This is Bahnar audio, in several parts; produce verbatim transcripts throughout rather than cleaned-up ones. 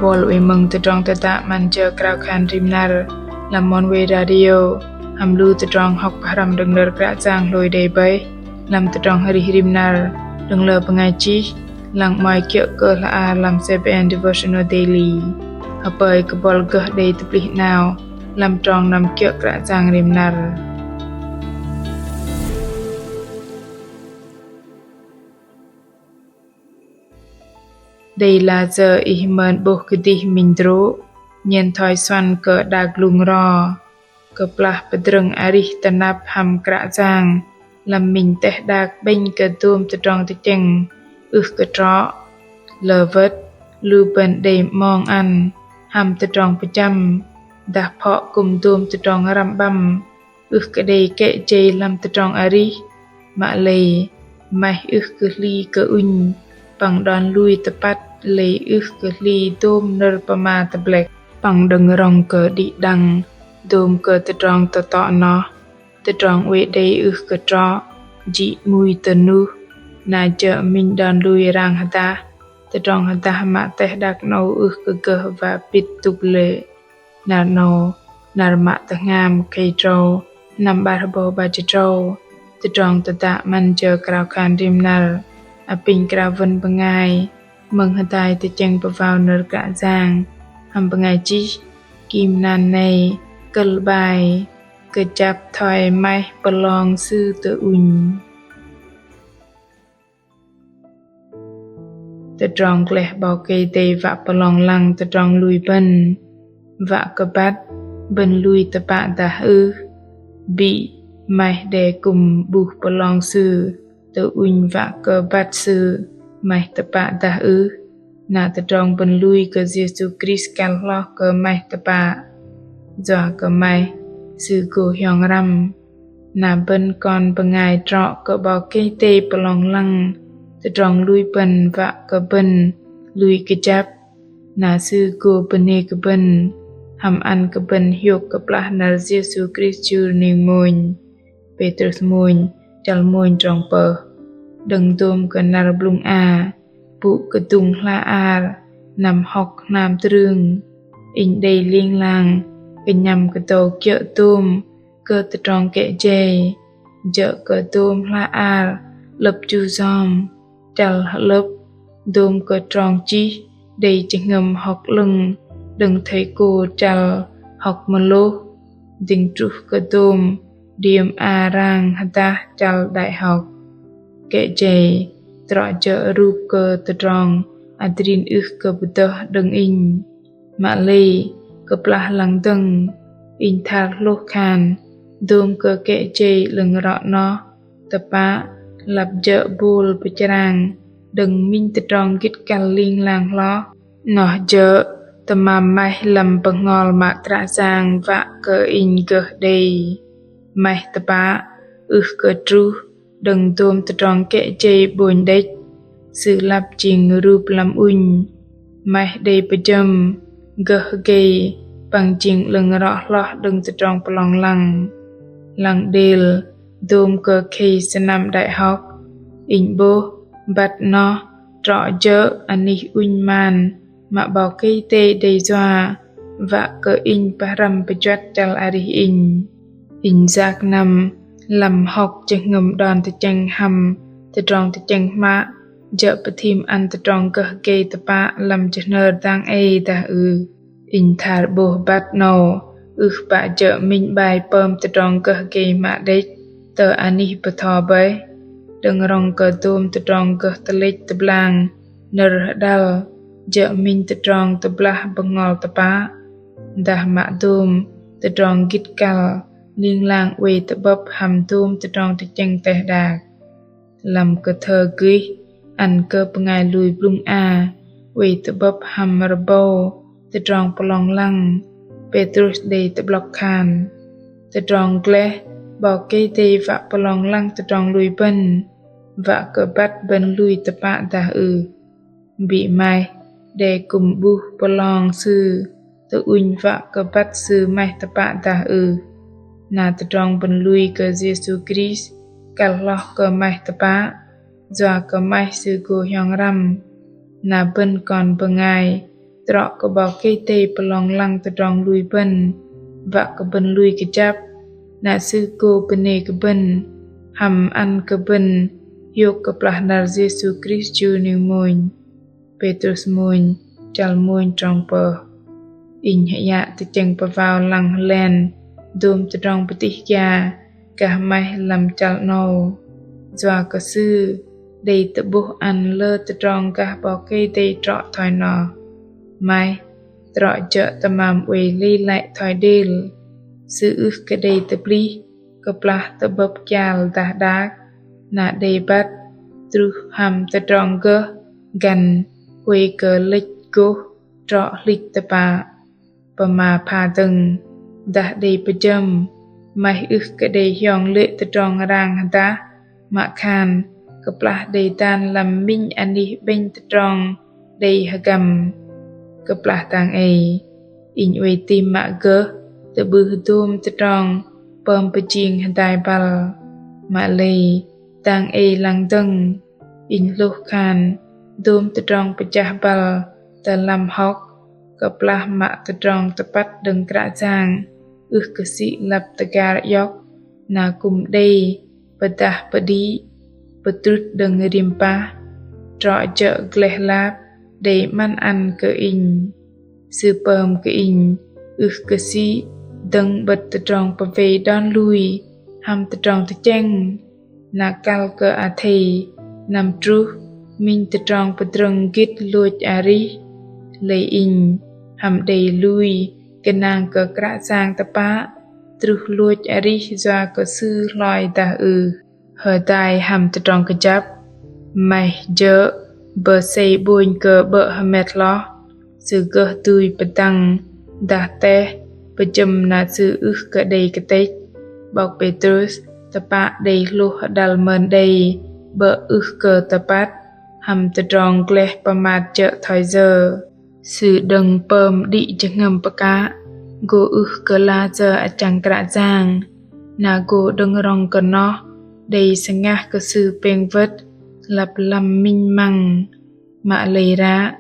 Bol wei mơ̆ng tơdrong tơdă 'Măn Jơ Krao Khan Rim Năr lăm Oneway Radio, hăm lu tơdrong hŏk pơhrăm đơ̆ng nơ̆r Kră Yang hlôi đei bơih lăm tơdrong arih rim năr đơ̆ng lơ bơngai chih, lăng 'mơ̆i kiơ̆ kơ hla ar lăm C B N Devotional Daily. Hơpơi kơ bol gơh đei tơplih 'nao lăm trong năm kiơ̆ Kră Yang rim năr. Đei lah sơ̆ ih mơn 'bôh kơdih minh hơdrô̆, nhen thoi suăn kơ đak glung ro, kơplah pơdrơ̆ng arih tơnap hăm Kră Yang lăm minh teh đak 'bĕnh kơ dôm tơdrong tơchĕng ưh kơ trŏ. Lơ wơ̆t, lu bơ̆n đei 'mong ăn hăm tơdrong pơchăm, dah phŏ kư̆m dôm tơdrong răm 'băm, ưh kơ đei kĕ jei lăm tơdrong arih. Mă lei, maih ưh kơ hli kơ ŭnh, păng đon lui tơpăt lei ưh kơ hli dôm nơ̆r pơma tơblĕk. Păng đơ̆ng rŏng kơ đĭ đăng dôm kơ tơdrong tơtŏ noh, tơdrong oei đei ưh kơ trŏ, jĭ 'mui tơnuh, na jơ̆ minh đon lui rang hơdah, tơdrong hơdah mă teh đak 'nâu ưh kơ gơh wă pĭt tŭk lê̆. Năr 'nâu, năr mă tơhngam khei tơdrâu, năm 'bar hơbâu 'bar jĭt tơdrâu, tơdrong tơdă 'Măn Jơ Krao Khan Rim Năr apinh krao wơ̆n bơngai mơ̆ng hơdai tơchĕng pơwao nơ̆r Kră Yang hăm bơngai chih Kim Nan Nei, kơ̆l 'bai Kơjăp thoi maih pơlong Sư tơ ŭnh. Tơdrong gleh 'Bok Kei-Dei wă pơlong lăng tơdrong lui bơ̆n, wă kơ băt bơ̆n lui tơpă dah ưh? Bĭ maih đe kư̆m 'buh pơlong Sư tơ ŭnh wă kơ băt Sư maih tơpă dah ưh? Na tơdrong bơ̆n lui kơ Yêsu Krist kăl hloh kơ maih tơpă, yua kơ maih Sư gô hiong răm. Na bơ̆n kon bơngai trŏ kơ 'Bok Kei-Dei pơlong lăng tơdrong lui bơ̆n wă kơ bơ̆n lui kơjăp. Na Sư gô bơnê kơ bơ̆n hăm ăn kơ bơ̆n hiôk kơplah năr Yêsu Krist jur ning mônh. Pêtrôs mônh, chăl mônh, trong pơh. Đơ̆ng dôm kơ năr blŭng a, pŭ kơdŭng hla ar năm hŏk hnam trưng, inh đei ling lang kơnhăm kơdâu kiơ̆ dôm kơ tơdrong kĕ jei, jơ̆ kơ dôm hla ar 'lơ̆p chu yom, chăl hơ'lơ̆p, dôm kơ trong chih đei jơhngơ̆m hŏk 'lơ̆ng đơ̆ng thây cô chăl hŏk mơlôh, dĭng truh kơ dôm điêm a rang hơdah chăl đại học. Kĕ jei trŏ jơ̆ rup kơ tơdrong adrin ưh kơ pơdơh đơ̆ng inh. Mă lei, kơplah lăng dơ̆ng, inh thar hlôh khan dôm kơ kĕ jei 'lơ̆ng rŏ noh tơpă lăp jơ̆ bôl pơchrang đơ̆ng minh tơdrong gĭt kăl ling lang hloh. Noh jơ̆ tơmam maih lăm bơhngol mă Kră Yang wă kơ inh gơh đei. Maih tơpă ưh kơ truh đơ̆ng dôm tơdrong kĕ jei 'bônh đĕch, sư lăp jing rup lăm ŭnh. Maih đei pơjăm gơh gei păng jing 'lơ̆ng rŏ hloh đơ̆ng tơdrong pơlong lăng. Lăng đêl dôm kơ khei sơnăm đại học, inh 'bôh băt noh trŏ jơ̆ anih ŭnh man mă 'Bok Kei-Dei đei yua wă kơ inh pơhrăm pơjuăt chăl arih inh. Inh yak năm lăm hŏk jơhngơ̆m đon tơchĕng hăm tơdrong tơchĕng hmă jơ̆ pơthim ăn tơdrong gơh gei tơpă lăm jơhnơr dang ei dah ưh? Inh thar 'bôh băt 'nâu ưh pă jơ̆ minh 'bai pơm tơdrong gơh gei hmă đĕch tơ anih bơtho bơih. Đơ̆ng rŏng kơ dôm tơdrong gơh tơlĕch tơblang nơ̆r hơđăl jơ̆ minh tơdrong tơblah bơhngol tơpă, dah mă dôm tơdrong gĭt kăl ling lang oei tơ'bơ̆p hăm dôm tơdrong tơchĕng teh đak. Lăm kơthơ gih ăn kơ bơngai lui blŭng a oei tơ'bơ̆p hăm rơbâu tơdrong pơlong lăng, Pêtrôs đei tơ'blŏk khan: Tơdrong gleh 'Bok Kei-Dei wă pơlong lăng tơdrong lui bơ̆n, wă kơ băt bơ̆n lui tơpă dah ưh? Bĭ maih đe kư̆m 'buh pơlong Sư tơ ŭnh wă kơ băt Sư maih tơpă dah ưh? Na tơdrong bơ̆n lui kơ Yêsu Krist kăl hloh kơ maih tơpă, yua kơ maih Sư gô hiong răm. Na bơ̆n kon bơngai trŏ kơ 'Bok Kei-Dei pơlong lăng tơdrong lui bơ̆n, wă kơ bơ̆n lui kơjăp, na Sư gô bơnê kơ bơ̆n, hăm ăn kơ bơ̆n hiôk kơplah năr Yêsu Krist jur ning mônh. Pêtrôs mônh, chăl mônh trong pơh. Inh hơiă tơchĕng pơwao lăng hơlen dôm tơdrong pơtih gia gah maih lăm chăl 'nâu. Yua kơ sư đei tơ'bôh ăn lơ tơdrong gah 'Bok Kei-Dei trŏ thoi noh. Maih trŏ jơ̆ tơmam oei lei lăi thoi đêl. Sư ưh kơ đei tơplih kơplah tơ'bơ̆p kial dah đak, na đei băt truh hăm tơdrong gơh găn huay kơ lĕch gôh trŏ hlĭch tơpă. Pơma pha dơ̆ng, dah đei pơjăm, maih ưh kơ đei hiong lê̆ tơdrong rang hơdah, mă khan kơplah đei dan lăm minh anih 'bĕnh tơdrong đei hơgăm. Kơplah dang ei, inh oei tih mă gơh tơ'bưh dôm tơdrong pơm pơjing hơdai băl. Mă lei dang ei lăng dơ̆ng, inh hlôh khan dôm tơdrong pơjah băl tơ lăm hŏk kơplah mă tơdrong tơpăt đơ̆ng Kră Yang ưh kơ sĭ lăp tơgar iŏk, na kư̆m đei pơdah pơđĭ pơdrŭt đơ̆ng rim pah, trŏ jơ̆ gleh lap đei 'măn ăn kơ inh. Sư pơm kơ inh ưh kơ sĭ dơ̆ng 'bơ̆t tơdrong pơwei đon lui hăm tơdrong tơchĕng. Na kăl kơ athei năm truh minh tơdrong pơdrơ̆ng gĭt lôch arih, lei inh hăm đei lui gơnang kơ Kră Yang tơpă truh lôch arih yua kơ Sư hloi dah ưh. Hơdai hăm tơdrong kơjăp, maih jơ̆ bơsei 'bônh kơ 'bơ̆ hơmet hloh, sư gơh dui pơdăng dah teh pơjăm na sư ưh kơ đei kơtĕch. 'Bok Pêtrôs tơpă đei hlôh hơđăl mơn đei 'bơ̆ ưh kơ tơpăt hăm tơdrong gleh pơmat jơ̆ thoi yơ. Sư đơ̆ng pơm đĭ jơhngơ̆m pơkă, gô ưh kơ la sơ̆ achăng Kră Yang, na gô đơ̆ng rŏng kơ noh đei sơngah kơ sư pêng wơ̆t lăp lăm minh măng. Mă lei ră,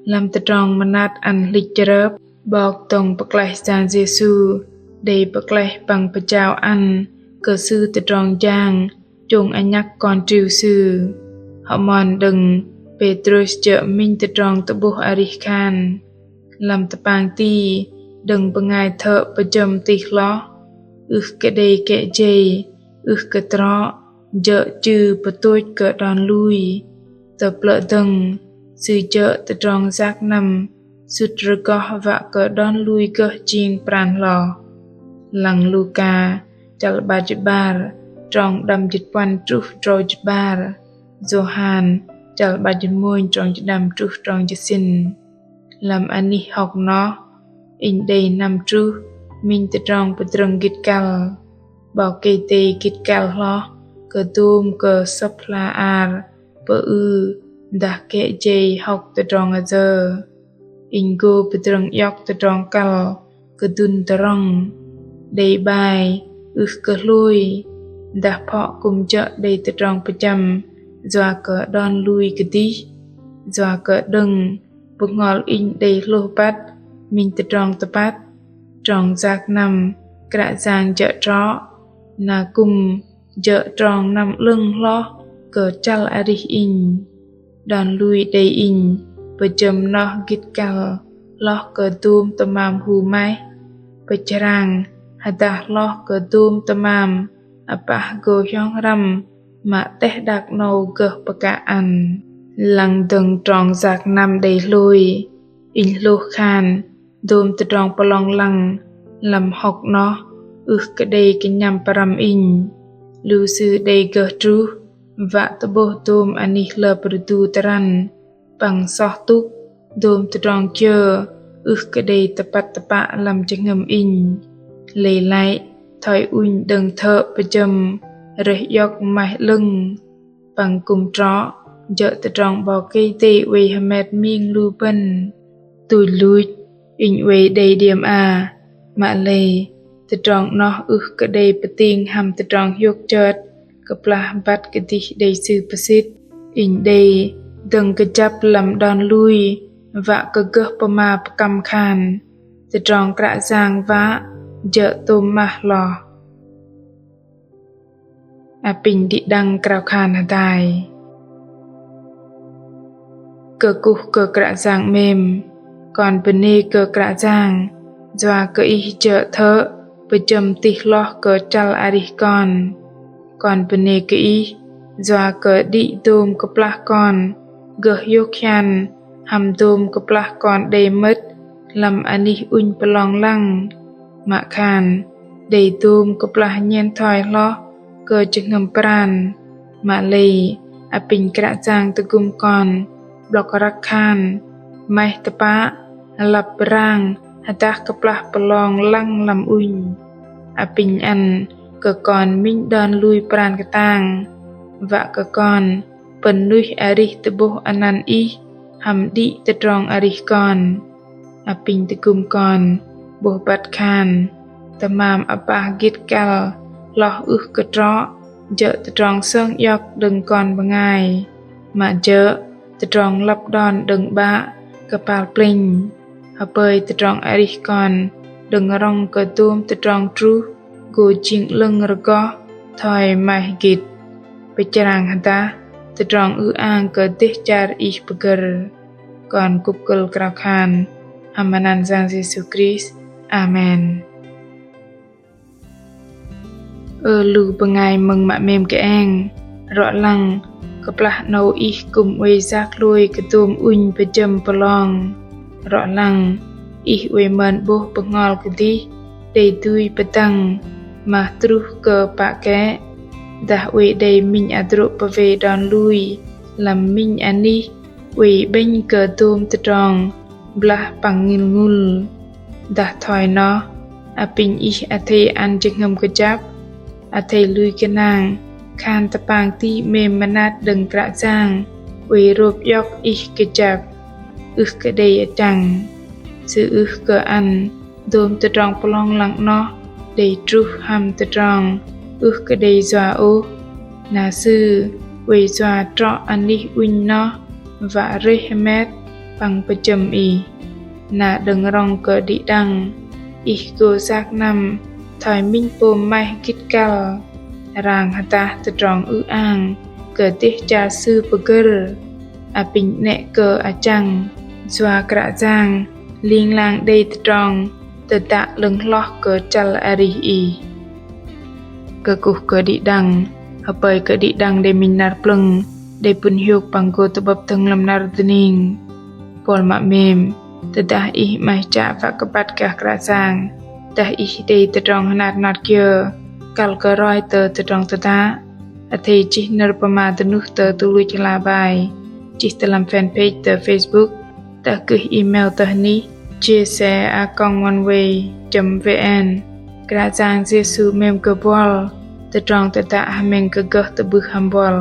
lăm tơdrong mơnat ăn hlĭch chrơp, 'Bok dŏng pơklaih Yang Yêsu đei pơklaih păng pơjao ăn kơ Sư tơdrong jang chông anhăk kon triu Sư. Hơmon đơ̆ng Pêtrôs jơ̆ minh tơdrong tơ'bôh arih khan. Lăm tơpang ti đơ̆ng bơngai thơ̆ pơjăm tih hloh, ưh kơ đei kĕ jei, ưh kơ trŏ, jơ̆ chư pơtôch kơ đon lui. Tơplơ̆ dơ̆ng, sư jơ̆ tơdrong yak năm sŭt rơgoh wă kơ đon lui gơh jing pran hloh. Lăng Luka, chăl 'bar jĭt 'bar, trong đăm jĭt puăn truh drâu jĭt 'bar. Yôhan, chăl 'bar jĭt mônh, trong jĭt đăm truh trong jĭt sĭn. Lăm anih hŏk noh, inh đei năm truh minh tơdrong pơdrơ̆ng gĭt kăl. 'Bok Kei-Dei gĭt kăl hloh kơ dôm kơ sơ̆p hla ar pơư dah kĕ jei hŏk tơdrong ayơ. Inh gô pơdrơ̆ng iŏk tơdrong kăl kơdŭn tơrŏng, đei 'bai ưh kơ hlôi, dah phŏ kư̆m jơ̆ đei tơdrong pơchăm yua kơ đon lui kơdih. Yua kơ đơ̆ng bơhngol inh đei hlôh băt minh tơdrong tơpăt, trong yak năm Kră Yang jơ̆ trŏ, na kư̆m jơ̆ trong năm 'lơ̆ng hloh kơ chăl arih inh. Đon lui đei inh pơjăm noh gĭt kăl hloh kơ dôm tơmam hu maih, pơchrang hơdah hloh kơ dôm tơmam apah gô hiong răm mă teh đak 'nâu gơh pơkă ăn. Lăng dơ̆ng trong yak năm đei hlôi, inh hlôh khan dôm tơdrong pơlong lăng lăm hŏk noh ưh kơ đei kơnhăm pơrăm inh. Lu sư đei gơh truh wă tơ'bôh dôm anih hlơp rơdu tơrăn păng soh tŭk dôm tơdrong kiơ ưh kơ đei tơpăt tơpă lăm jơhngơ̆m inh. Lei lăi thoi ŭnh đơ̆ng thơ̆ pơjăm rơih iŏk maih 'lơ̆ng. Păng kư̆m trŏ jơ̆ tơdrong 'Bok Kei-Dei oei hơmet ming lu bơ̆n. Tuch luch, inh oei đei đêm a, mă lei tơdrong noh ưh kơ đei pơting hăm tơdrong hiôk chơt kơplah băt kơdih đei Sư pơsĭt. Inh đei dơ̆ng kơjăp lăm đon lui wă kơ gơh pơma pơkăm khan tơdrong Kră Yang wă jơ̆ tôm mah hloh. Apinh đĭ đăng krao khan hơdai. Kơkuh kơ Kră Yang 'mêm, kon bơnê kơ Kră Yang yua kơ Ih jơ̆ thơ̆ pơjăm tih hloh kơ chăl arih kon. Kon bơnê kơ Ih yua kơ đĭ dôm kơplah kon gơh hiôk hian hăm dôm kơplah kon đei mơ̆t lăm anih ŭnh pơlong lăng, mă khan đei dôm kơplah nhen thoi hloh kơ jơhngơ̆m pran. Mă lei apinh Kră Yang tơgŭm kon 'blŏk răk khan maih tơpă lăp rang hơdah kơplah pơlong lăng lăm ŭnh. Apinh ăn kơ kon minh đon lui pran kơtang, wă kơ kon pơ̆n nuih arih tơ'bôh anăn Ih hăm đĭ tơdrong arih kon. Apinh tơgŭm kon 'bôh băt khan tơmam apah gĭt kăl hloh ưh kơ trŏ jơ̆ tơdrong sơng iŏk đơ̆ng kon bơngai, mă jơ̆ tơdrong lăp đon đơ̆ng 'Bă kơpal plĕnh. Hơpơi tơdrong arih kon đơ̆ng rŏng kơ dôm tơdrong truh gô jing 'lơ̆ng rơgoh thoi maih gĭt, pơchrang hơdah tơdrong ư-ang kơ dêh char Ih pơgơ̆r. Kon kŭp kơ̆l krao khan hăm anăn Yang Yêsu Krist. Amen. Ơ lu bơngai mơ̆ng mă 'mêm kơeng, rŏ lăng kơplah 'nâu ih kư̆m oei yak hlôi kơ dôm ŭnh pơjăm pơlong. Rŏ lăng ih oei mơn 'bôh bơhngol kơdih đei dui pơdăng mă truh kơ pă kĕ, dah oei đei minh hơdrô̆ pơwei đon lui lăm minh anih oei 'bĕnh kơ dôm tơdrong blah păng ngŭl ngŭl. Dah thoi noh, apinh ih athei ăn jơhngơ̆m kơjăp, athei lui gơnang khan tơpang ti 'mêm mơnat đơ̆ng Kră Yang oei rôp iŏk ih kơjăp, ưh kơ đei achăng. Sư ưh kơ ăn dôm tơdrong pơlong lăng 'noh đei truh hăm tơdrong ưh kơ đei yua ôh. Na Sư oei yua trŏ anih ŭnh noh wă rơih hơmet păng pơjăm ih. Na đơ̆ng rŏng kơ đĭ đăng, ih gô yak năm thoi minh pôm maih gĭt kăl, rang hơdah tơdrong ư-ang kơ dêh char Sư pơgơ̆r. Apinh 'nĕ kơ achăng, yua Kră Yang ling lang đei tơdrong tơdă 'lơ̆ng hloh kơ chăl arih ih. Kơkuh kơ đĭ đăng, hơpơi kơ đĭ đăng đei minh năr plơ̆ng, đei pŭn hiôk păng gô tơ'bơ̆p dơ̆ng lăm năr dơning. Pôl mă 'mêm, tơdah ih 'maih chă wă kơ băt gah Kră Yang, dah ih đei tơdrong hơnat hơnat kiơ, kăl kơ roi tơ tơdrong tơdă, athei chih nơ̆r pơma dơnuh tơ tơluch hla bơar, chih tơ lăm fanpage tơ Facebook, dah gơih email tơ anih J C A còng oneway chấm V N. Kră Yang Yêsu 'mêm kơ buăl, tơdrong tơdă hơmĕng kơ gơh tơ'bưh hăm buăl.